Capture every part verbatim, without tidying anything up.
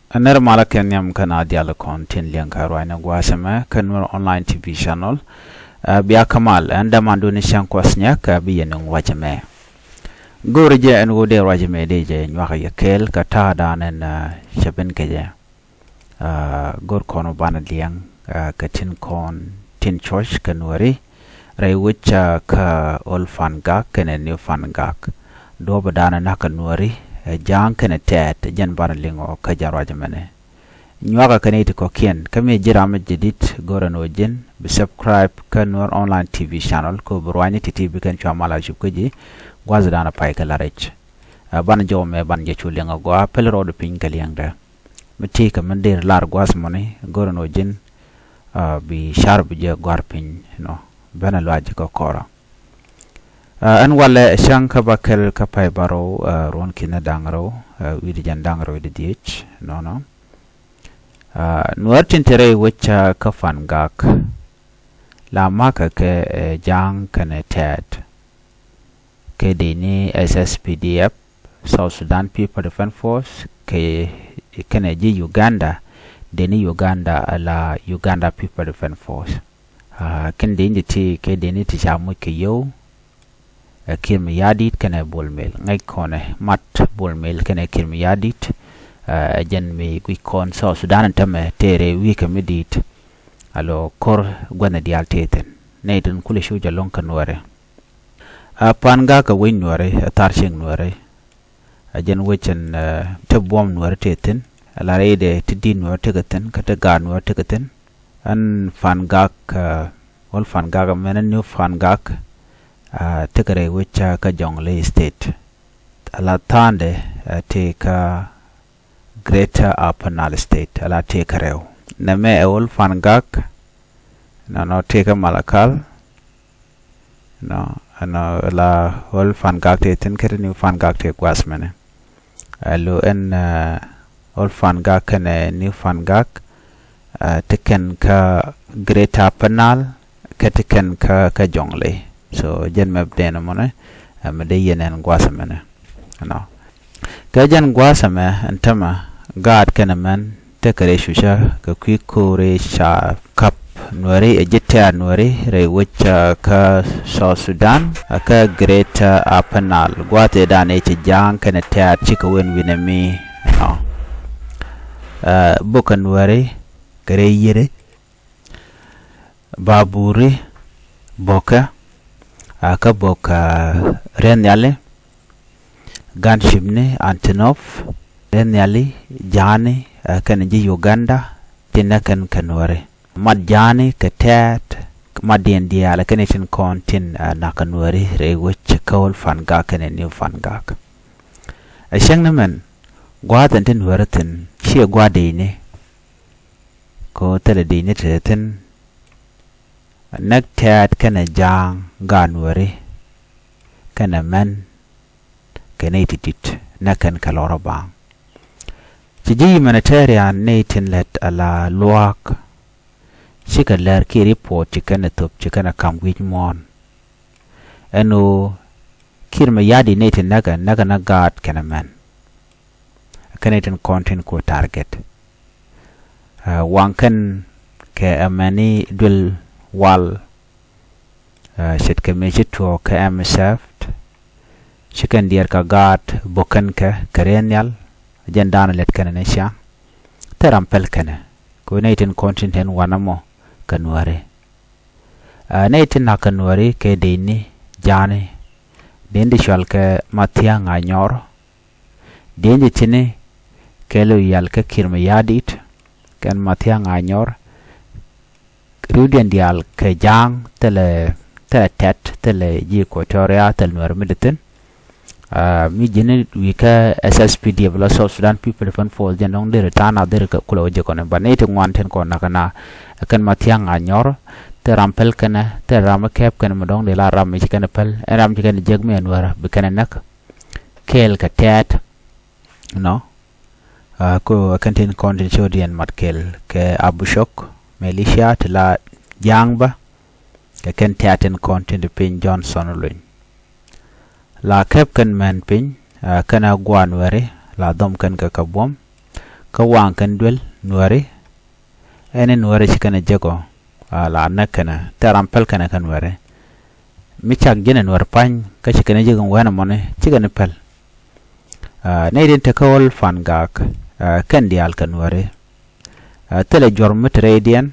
Ɛ nɛr malä kɛ nhiam kä na diaal kɔn tin liɛŋ kä ruacni gua̱a̱th ɛmɛ kä Nuer Online T V Channel. Ɛ, bia kä mal, ɛn dämandun ni cäŋ kuɔth nyɛk, ɛ, bi yɛn nuŋ ruac ɛmɛ. Go̱o̱ri jɛ ɛn ɣöö dee ruac ɛmɛ dee jɛ nyuak yɛ kɛɛl kä ta̱a̱dan ɛn, ɛ, cɛ ben kɛ jɛ. Ɛ, go̱o̱r kɔn banɛ liɛŋ, ɛ, kɛ tin kɔn tin cuɔ̱c kɛ Nuääri rɛy wec, ɛ, kä Old Fangak kɛnɛ New Fangak. Duɔ̱ɔ̱p ɛ da̱a̱n ɛ na̱k kɛ Nuääri, ɛ, Ja̱a̱ŋ kɛnɛ Tɛɛt, jɛn banɛ liŋ ɔ kä jɛn ruac ɛmɛnɛ. Nyuakä kɛ nɛy ti kɔ̱kiɛn, kä mi ji̱ ram mi jadid, go̱o̱r ɛn ɣöö ji̱n bi subscribe kä Nuer Online T V Channel, kɛ ɣöö bi ruacni ti̱ti̱ bi kɛn cua mal a cup kä ji̱ gua̱thdan ɛ pay kɛ la̱r rɛc. Ɛ, banɛ jɔw ɛmɛ banɛ jɛ cu liŋ a gɔaa, pɛl rɔɔdɛ piny kɛ liɛŋdɛ. Mi ti kɛ min deri lar gua̱th mɔni, go̱r ɛn ɣöö ji̱n, ɛ, bi car bi jɛ gua̱r piny, you know, ben a luac kä kɔrä. Ɛ, ɛn walɛ cäŋ kä bäkɛl kä pay bärɔw, ɛ, ruɔ̱n ki̱n da̱ŋ rɛw, ɛ, wi̱cdɛ jiɛn da̱ŋ rɛw wi̱cdɛ dhieec, nɔnɔ. Ɛ, Nuäär tin te rɛy wec, ɛ, kä Fangak. La makä kɛ, ɛ, Ja̱a̱ŋ kɛnɛ Tɛɛt. Kɛ dee ni S S P D F, South Sudan People Defense Force, kɛ, kɛnɛ ji̱ Uganda, dee ni Uganda, ala Uganda People Defense Force. Ɛ, kɛn dee ni ti, kɛ dee ni ti ca moc kɛ yio̱w, ɛ, Kiir Mayardit kɛnɛ Bol Mel. Ŋäc kɔnɛ mat Bol Mel kɛnɛ Kiir Mayardit, ɛ, jɛn mi guic kɔn South Sudan ɛn tämɛ tëë rɛy wi̱i̱ kɛ mi di̱i̱t. Alo ko̱r gua̱thni diaal tëë thi̱n. Nɛy tin kulɛ cu jɛ lo̱ŋ kä Nuäärɛ. Ɛ, Fangak ɛ wec Nuäärɛ, ɛ thar cieŋ Nuäärɛ. Ɛ jɛn wec ɛn, ɛ, te buɔ̱m Nuäärɛ tëë thi̱n. Ɛ la rɛydɛ te di̱i̱t Nuäärɛ tekɛ thi̱n, kä te gaat Nuäärɛ tekɛ thi̱n. Ɛn Fangak, ɛ, Old Fangak, mɛn ɛ New Fangak, ɛ, tekɛ rɛy wec kä Jonglei State. Ɛ la tha̱a̱ŋdɛ, ɛ, tëë kä Greater Upper Nile State, ɛ la tëë kä rɛw. Nɛmɛ ɛ Old Fangak, nɔnɔ tëë kä Malakal, nɔ, nɔ, la Old Fangak tëë thi̱n kä te New Fangak tëë gua̱a̱th mɛnɛ. Ɛ lo ɛn, ɛ, Old Fangak kɛnɛ New Fangak, ɛ, te kɛn kä Greater Upper Nile, kä te kɛn kä, kä Jonglei. So, jɛn map dɛn mɔnɛ, ɛ, mi dee yɛn ɛn gua̱a̱th mɛnɛ. Nɔ. Kɛ jɛn gua̱a̱th ɛmɛ ɛn tämɛ gaat kɛnɛ mɛn tekɛ rɛy cucä kɛ kui̱ ko̱ri ca käp Nuääri, ɛ ji̱ tɛ̈r Nuääri rɛy wec, ɛ, kä South Sudan, ɛ, kä Greater Upper Nile. Gua̱a̱th ëëdan ëë ci Ja̱a̱ŋ kɛnɛ Tɛ̈r cikɛ wen wi̱nɛ mi, you know. Ɛ, bok kɛ Nuääri kɛ rɛy yiëri, Baburi, bokɛ, ɛ, kä bok, ɛ, Riɛn Nhiali, Ganchipni, Antonov, Riɛn Nhiali, Ja̱a̱ŋni, ɛ, kɛnɛ ji̱ Uganda, tin nɛ kɛn kɛ Nuääri. Mat Ja̱a̱ŋni kɛ Tɛ̈t, mat diɛn diaal, kɛnɛ tin kɔn tin, ɛ, na̱k kɛ Nuääri rɛy wec kä Old Fangak kɛnɛ New Fangak. Ɛ cäŋ ni mɛn, gua̱a̱th ɛn tin Nuääri thi̱n, ciɛ gua̱a̱th dëcni. Kɛ ɣöö thilɛ dëcni te thi̱n, näk Tɛ̈t kɛnɛ Ja̱a̱ŋ gaat Nuääri, kɛnɛ män, kɛ nɛy ti di̱t, näk kɛn kɛ lɔr ɔ baaŋ. Ci ji̱ humanitarian nɛy tin lät ala luaak, cikɛ lär kiɛ report ci kɛn ɛ thöp ci kɛn ɛ ka̱m wi̱c muɔ̱ɔ̱n. Ɛn ɣöö Kiir Mayardit nɛy tin näkɛ, näkɛ ni gaat kɛnɛ män. Kɛn nɛy tin kɔn tin ku target. Ɛ, waŋ kɛn kɛ amäni duël wal, ɛ, ce̱tkɛ mëë ci tuɔɔk kɛ M S F. Ci kɛn diɛɛr kɛ gaat bok kɛn kɛ, kɛ Riɛn Nhial, jɛn da̱a̱n lɛt kɛn ni ciaŋ. Thil ram päl kɛn. Kɛ ɣöö nɛy tin kɔn tin te wanɛ mɔ kɛ Nuääri. Ɛ, nɛy tin na̱k kɛ Nuääri kɛ dëcni, Ja̱a̱ŋni. Dëcni ti cɔal kɛ Mathiaŋ Anyɔr. Dëcni ti thi̱n kɛl wi̱i̱ yal kä Kiir Mayardit kɛnɛ Mathiaŋ Anyɔr. Ri̱wdiɛn diaal kɛ Ja̱a̱ŋ, thilɛ, thilɛ Tɛ̈t, thilɛ ji̱ Equatoria, thilɛ Nuäär mi dee thi̱n. Ɛ, mi ji̱n wi̱i̱ kä S S P D F la South Sudan People Defense Force, jɛn dɔ̱ŋ deri ta̱a̱ na deri kɛ kulɛ wä jek kɔn. But nɛy ti ŋuan tin kɔn na̱k kɛ na, ɛ kɛn Mathiaŋ Anyɔr, thil ram päl kɛn, thil ram mi kɛp kɛn mi dɔ̱ŋ dee la ram mi ci kɛn päl, ɛn ram ci kɛn jek mi ɛ Nuäär bi kɛn näk. Kɛɛl kɛ Tɛ̈t, you know. Ɛ, kɛ ɣöö ɛ kɛn tin kɔn tin cio̱diɛn mat kɛɛl kɛ Abushok militia ti la Ja̱a̱ŋ bä, kɛ kɛn Tɛ̈t tin kɔn tin te piny Johnson Olony. La kɛp kɛn män piny, ɛ, kɛn a gua̱a̱ Nuääri, la dhɔm kɛn kɛ kɛ buɔ̱m. Kä waŋ kɛn duel nuääri, ɛn ni nuääri ci kɛn ɛ jek ɔ, a, la näk kɛn ɛ, thil ram päl kɛn ɛ kä nuääri. Mi cak ji̱n ɛ nuäär pa̱ny, kä ci kɛn ɛ jek ɛn wɛn ɛmɔni, ci kɛn ɛ päl. A, nɛy tin te kä Ɣöl Pangak, a, kɛn diaal kɛ nuääri. A, thilɛ juɔ̱r mi te rɛydiɛn,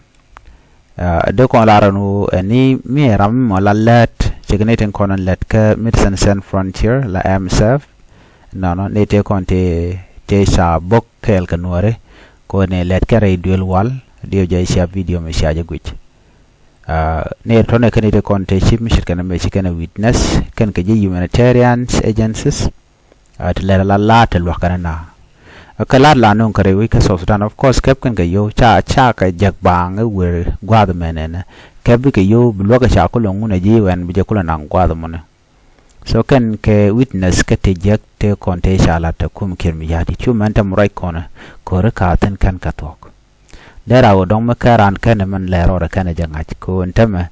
a, dee kɔn lar ɛn ɣöö ɛn ni mi ɛ ram mi mɔ la lät, cɛ kɛ nɛy tin kɔn lät kä Médecins Sans Frontières, la M S F. Nɔnɔ, nɛy tëë kɔn tëë, tëë ca bok kɛɛl kɛ nuääri, kɛ ɣöö nɛy lät kɛn rɛy duel wal, diɛw jɛ cia video mi cia jɛ guic. A, nɛy tɔ̱nɛ kɛn nɛy tëë kɔn tëë ci mi ce̱tkɛ nɛmɛ ci kɛn ɛ witness, kɛn kɛ ji̱ humanitarian agencies, a, ti lɛr la la̱a̱t ti luäk kɛn na. Kä la̱a̱t la nöŋ kɛ rɛy wec kä South Sudan, of course, kɛp kɛn kɛ yio̱w, ca, ca kɛ jek baaŋ i̱ wer gua̱a̱th mɛn ɛnɛ. Kɛp bi kɛ yio̱w, bi luäk kɛ ca kulɛ ŋun ɛ ji̱ wɛn bi jɛ kulɛ naŋ gua̱a̱th mɔnɛ. So kɛn kɛ witness kä ti jiäk tëë kɔn tëë ca lat ɛ kum Kiir Mayardit. Cu mɛn tɛm ruac kɔn ɛ ko̱ri ka̱a̱thin kɛn kɛ thuɔ̱k. Dee raw dɔ̱ŋ mi kɛ raan kɛn ɛ mɛn lɛ rɔɔdɛ kɛn ɛ jɛ ŋa̱c ko̱n tɛmɛ,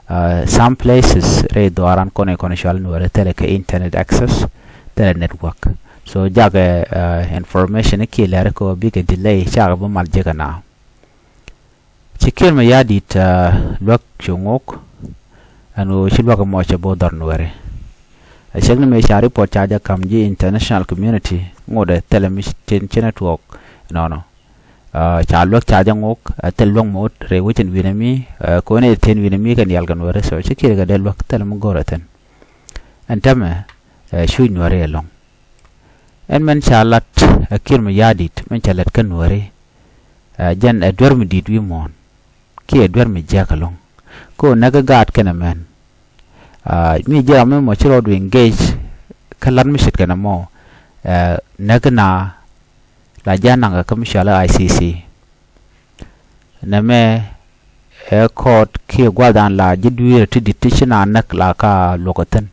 a, some places rɛy dhuaaran kɔn ɛ kɔn cual nuɔrɛ thilɛ kɛ internet access, thilɛ network. So jakɛ, a, information i̱ kiɛ lɛri kɛ ɣöö bikɛ delay cakɛ bi mal jekɛ na. Ci Kiir Mayardit, a, luäk cu ŋok ɛn ɣöö ci luäk ɛmɔ cɛ bo̱o̱th dhɔr nuɛri. A cäŋ ni mëë ca report ca jɛ ka̱m ji̱ international community ŋotdɛ thilɛ mi ci, ci network nɔnɔ. A, ca luäk ca jɛ ŋok, a, thil luäk mot rɛy wecin wi̱nɛ mi, a, kɔn ɛ thi̱n wi̱nɛ mi kɛ nial kɛ nuɛri. So ci Kiir kɛ dee luäk thilɛ mi go̱rɛ thi̱n. Ɛn tɛmɛ, a, cuc nuɛri ɛlɔ̱ŋ. Ɛn mɛn ca lat, a, Kiir Mayardit mɛn ca lat kä nuääri. A, jɛn ɛ duer mi di̱i̱t wi̱i̱ muɔ̱ɔ̱n kiɛ ɛ duer mi jiäk ɛlɔ̱ŋ. Kä ɣöö näk kä gaat kɛnɛ mɛn. A, mi ji̱ ram mi mɔ ci rɔɔdu engage kä lat mi ce̱tkɛ nɛmɔ, a, näk na la ji̱ a naŋkɛ kä mi cɔal i̱ I C C. Nɛmɛ ɛ court kiɛ gua̱thdan la ji̱ dui̱rä ti di̱t ti ci na näk la ka luɔkä thi̱n.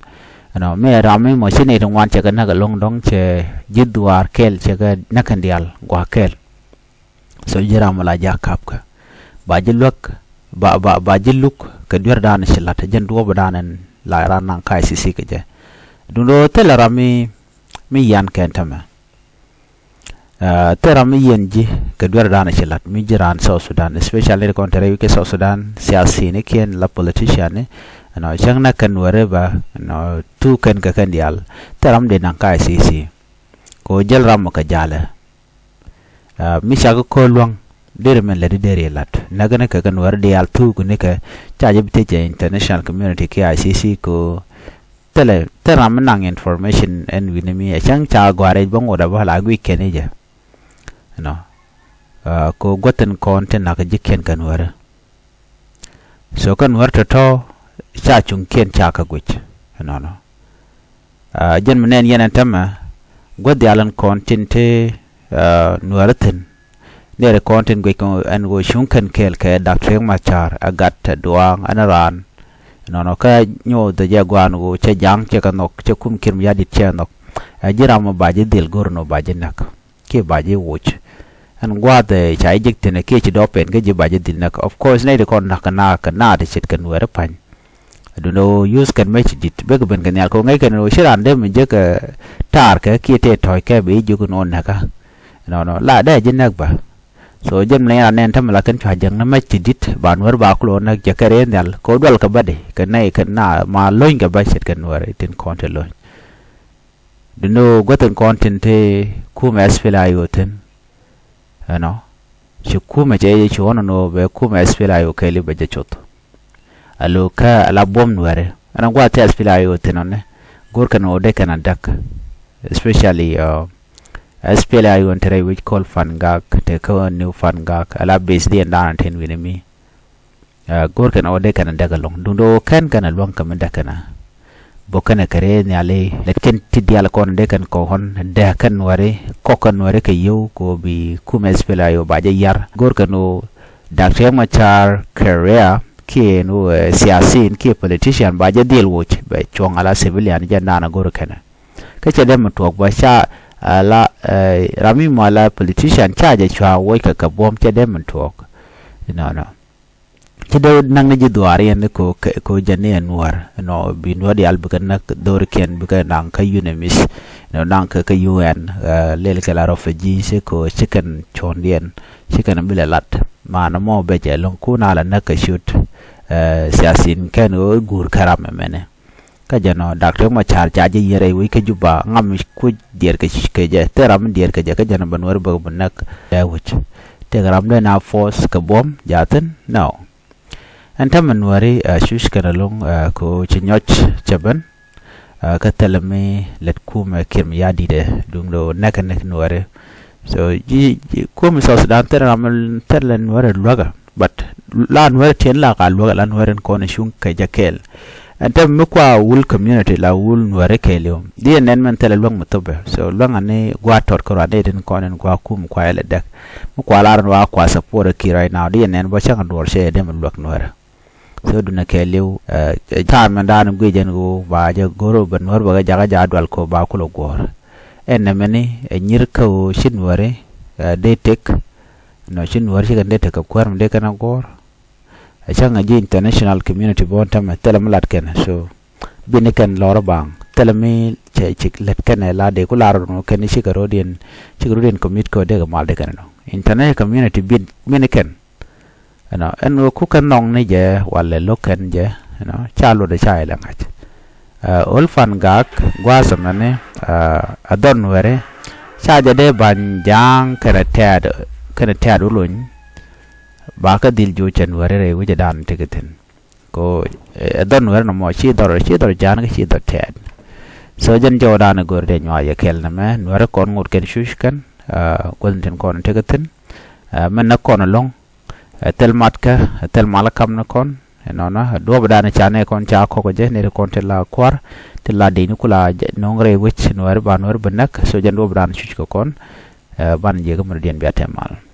Ɛnɔ mi ɛ ram mi mɔ ci nɛy ti ŋuan cɛ kɛ näk ɛlɔ̱ŋ dɔ̱ŋ cɛ ji̱ dhuaar kɛl cɛ kɛ näk kɛn diaal gua̱a̱k kɛl. So ji̱ ram mi la ji̱ a ka̱pkä ba ji̱ luäk, ba, ba, ba ji̱ luk kɛ duerdan ci la̱t jɛn duɔ̱ɔ̱pdan ɛn la ran naŋ ka I C C kɛ jɛ. Duundɛ ɣöö thilɛ ram mi, mi yian kɛn tämɛ. A, thil ram mi yiɛn ji̱ kɛ duer dan ci lat mi ji̱ raan South Sudan, especially ni kɔn te rɛy wi̱c kɛ South Sudan, siasinikiɛn la politician ni, you know, cäŋ na kɛn wä rɛ ba, you know, thuk kɛn kɛ kɛn diaal. Thil ram dee naŋ ka I C C. Kɛ ɣöö jäl ram mɔ kɛ jalɛ. A, mi cakɛ ko̱o̱l luäŋ, deri mɛn lɛ di deri lat. Näk ni kɛ kɛn wä rɛ diaal thuk ni kɛ ca jɛ bi thiec jɛ international community kiɛ I C C kɛ ɣöö thilɛ, thil ram mi naŋ information ɛn wi̱ni mi ɛ cäŋ ca gɔ̱a̱r rɛc bä ŋot a bä la guic kɛn i̱ jɛ. Ɛnɔ. A, kɛ guäthin kɔn tin nak ji̱kiɛn kɛ nuäärä. So kɛ nuäär tɔ̱tɔ̱ ca cuŋkiɛn ca kɛ guic. Ɛnɔnɔ. A, jɛn mi nɛn yɛn ɛn tämɛ guäth diaal ɛn kɔn tin te, a, nuäärä thi̱n. Nɛɛri kɔn tin guic kɛ ɛn ɣöö cuŋ kɛn kɛɛl kɛ Dak Riek Machar, a gat tɛ duaaŋ ɛn raan. Ɛnɔnɔ kä nyuɔth jɛ gua̱a̱n ɣöö cɛ ja̱ŋ cɛ kɛ nhɔk, cɛ kum Kiir Mayardit cɛ nhɔk. Ɛ ji̱ ram mɔ ba ji̱ dhil go̱r nɔ ba ji̱ näk kiɛ ba ji̱ woc. Ɛn gua̱a̱th ɛ ca ji̱ jek thi̱n kiɛ ci dɔɔp pɛn kä ji̱ ba ji̱ dhil näk. Of course nɛy ti kɔn näk kɛ na kɛ na ti ce̱tkɛ nuɛɛri pa̱ny. Duundɛ ɣöö use kɛn mec di̱t bekɛ ben kɛ nhial kɛ ɣöö ŋäc kɛn ɣöö ci raan dee mi jek, ɛ, taarkɛ kiɛ tëë tɔ̱ɔ̱ckɛ bi jiök ɛn ɣöö näkä. Ɛnɔnɔ la dee ji̱ näk bä. So jɛn mi la nɛn tämɛ la kɛn cua jäŋ ni mec ti di̱t ba nuäär ba kulɛ ɣöö näk jɛ kɛ rɛy nhial kɛ ɣöö dual kɛ bädi kɛ nɛy kɛ na ma lo̱ny kɛ bä ce̱tkɛ nuäär tin kɔn te lo̱ny. Duundɛ ɣöö guäthin kɔn tin te kumɛ S P L A I O thi̱n. Ɛnɔ. Ci kumɛ cɛ jɛ cuɔ̱ɔ̱n ɛn ɣöö bɛ kumɛ S P L A I O kɛɛli bɛ jɛ cuɔth. A lo̱kä a la buɔ̱m nuɛɛri. Ɛn gua̱a̱th ti S P L A I O thi̱n ɔni. Go̱r kɛn ɣöö dee kɛn a däk. Especially, uh, S P L A I O ɛn te rɛy wi̱c kɔl Fangak, te kä New Fangak, a la base di ɛn da̱a̱n tin wi̱ni mi. A, go̱r kɛn ɣöö dee kɛn a däk ɛlɔ̱ŋ. Duundɛ ɣöö kɛn kɛn a luäŋ kɛ mi däk kɛn a. Bok kɛn kɛ rɛy nhiali, lɛt kɛn ti diaal kɔn dee kɛn kɔn, dee kɛn nuɛɛri, kɔk kɛn nuɛɛri kɛ yio̱w, kɛ ɣöö bi kumɛ S P L A I O ba jɛ yar. Go̱r kɛn ɣöö Dak Riek Machar kɛ rɛy, kiɛ ɛn ɣöö, ɛ, siasin, kiɛ politician ba jɛ dhil woc, bɛ cuɔ̱ŋ a la civilian jɛn da̱a̱n a go̱r kɛn a. Kä cɛ dee mi tuɔɔk bä ca, a la, ɛ, ram mi mɔ a la politician ca jɛ cua woc kɛ kɛ buɔ̱m cɛ dee mi tuɔɔk. Nɔnɔ. Ci dee näk ni ji̱ dhuaar yɛn ni ko, ko jɛn ni ɛn nuäär. Nɔ, bi nuäär diaal bikɛ näk dhorikiɛn bikɛ naŋ kä UNMISS. Nɔ, naŋ kä, kä U N, lel kɛ la refugees ko ci kɛn cuɔ̱ndiɛn, ci kɛn bi lɛ lat. Manɛ mɔ bɛ jɛ lo̱ŋ kun a la näk kɛ cut, siasin kɛn ɣöö guur kä ram ɛmɛnɛ. Kä jɛn ɔ Dak Riek Machar ca jɛ yiɛn rɛy wec kä Juba, ŋa mi kuc diɛɛr kɛ, kɛ jɛ, tëë ram mi diɛɛr kɛ jɛ, kä jɛn ɔ bɛ nuäär bäk bi näk. Ɛ wec. Tëëkɛ ram dee na force kɛ buɔ̱m jathin? No. Ɛn täämɛ nuääri, ɛ, cuc kɛn ɛlɔ̱ŋ, ɛ, kɛ ɣöö ci nyɔc cɛ ben, ɛ, kä thilɛ mi lät kumɛ Kiir Mayardit ɛ duundɛ ɣöö näk kɛ näk nuääri. So ji̱, ji̱ kumɛ South Sudan thilɛ ram, thilɛ nuääri luäkä. But la nuääri tiɛn la ka luäkä, la nuääri in kɔn cuŋ kɛ jɛ kɛɛl. Ɛn täämɛ mi kua wul community la wul nuääri kɛɛliw, di yɛ nɛn mɛn thilɛ luäk mi thopɛ. So luäŋ ani gua̱a̱th tɔt kärɔa ni tin kɔn in gua̱a̱th kum kua ilɛ däk. Mi kua lar in wa kua support ɛ Kiir right now, di yɛ nɛn bä cäŋ duɔr cɛ yɛ dee mi luäk nuäärä. So dunɛ kɛɛliw, ɛ, ɛ, time in daan guic ɛn ɣöö ba jɛ go̱r bɛ nuäär bɛ kɛ jakä ja̱ dual kɛ ɣöö ba kulɛ guɔ̱ɔ̱r. Ɛn nɛmɛni ɛ nyir kä ɣöö ci nuääri, ɛ, dee tëk. Nɔ ci nuäär ci kɛn dee tëk kɛ kuäär mi dee kɛn ɛ guɔ̱ɔ̱r. Ɛ cäŋ ɛ ji̱ international community bä wä täämɛ thilɛ mi lat kɛn. So bini kɛn lɔr baŋ thilɛ mi cɛ ci lät kɛn ɛ la dee ku lar nɔ kɛn cikɛ rɔ̱diɛn, cikɛ rɔ̱diɛn commit kɛ dee kɛ mal dee kɛn nɔ. International community bin, bini kɛn. Ɛnɔ, ɛn ɣöö ku kɛn nhɔk ni jɛ walɛ lo̱k kɛn jɛ, ɛnɔ, ca luɔt ɛ ca ilɛ ŋa̱c. Ɛ, Ɣöl Pan Gak gua̱a̱th ɛmɛni, ɛ, ɛ dhɔn nuääri, ca jɛ dee ba̱ny ja̱a̱ŋ kɛnɛ tɛ̈t, kɛnɛ tɛ̈t wä lony. Ba kä dhil joc cɛ nuääri rɛy wecɛ dan tekɛ thi̱n. Ko, ɛ, dhɔr nuɛr nɔmɔ ci dhɔr, ci dhɔr ja̱a̱n kä ci dhɔr tɛɛt. So jɛn jɔwdan go̱r dee nyuak yɛ kɛl nɛmɛ, nuɛr kɔn ŋot kɛn cuc kɛn, ɛ, guäth tin kɔn tekɛ thi̱n, ɛ, mɛn nä kɔn ɛlɔ̱ŋ, ɛ, thil matkä, ɛ, thil mal kam ni kɔn, ɛ, nɔnɔ, ɛ, duɔpdan ca nɛ kɔn ca kɔk jɛ, nɛ kɔn ti la kua̱r, ti la dee ni kula jɛ, no̱ŋ rɛy wec nuɛr ba nuɛr bi näk, so jɛn duɔpdan cuc kɛ kɔn, ɛ, ban jiɛ kä mɛn diɛn bia tɛm mal.